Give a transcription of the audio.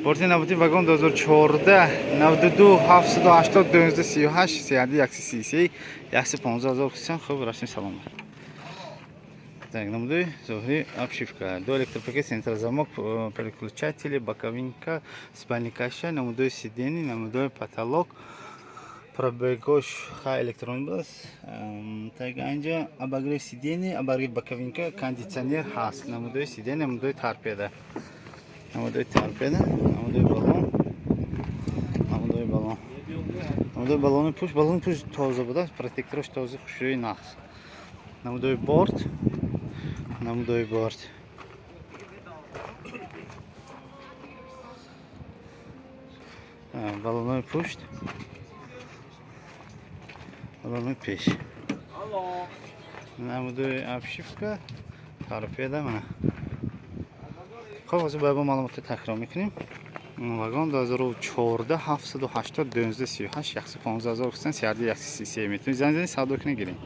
Порти навбати вагон 2014, 92 780 12 38, 31 133, 115 ҳазор хусусан. Хуб, рафтем, саломат. Так, намудои зоҳирӣ, обшивка, ду электропакет, центрозамок, переключатели, боковинка, спальникаша, намудои сиденье, намудои потолок, пробегош ха электронӣ будааст. Так, анҷа обогрев сиденье, обогрев боковинка, кондитсионер ҳаст. Намудои сиденье, намудои торпеда, намудои торпеда, намудои баллон, намудои баллон, намудои баллони пушт. Баллони пушт тоза будааст, протекторош тоза, хушрӯи, нағз. Намудои борт, намудои борт. Баллонои пушт, баллонои пеш, намудои обшивка, торпеда мана. Хоб, ҳозир ба маълумоти такрор мекунем. Вагон 2014, 780 12 38, 115 000 гуфтан, 31 133. Метавонед занг занед, савдо кунед, гирем.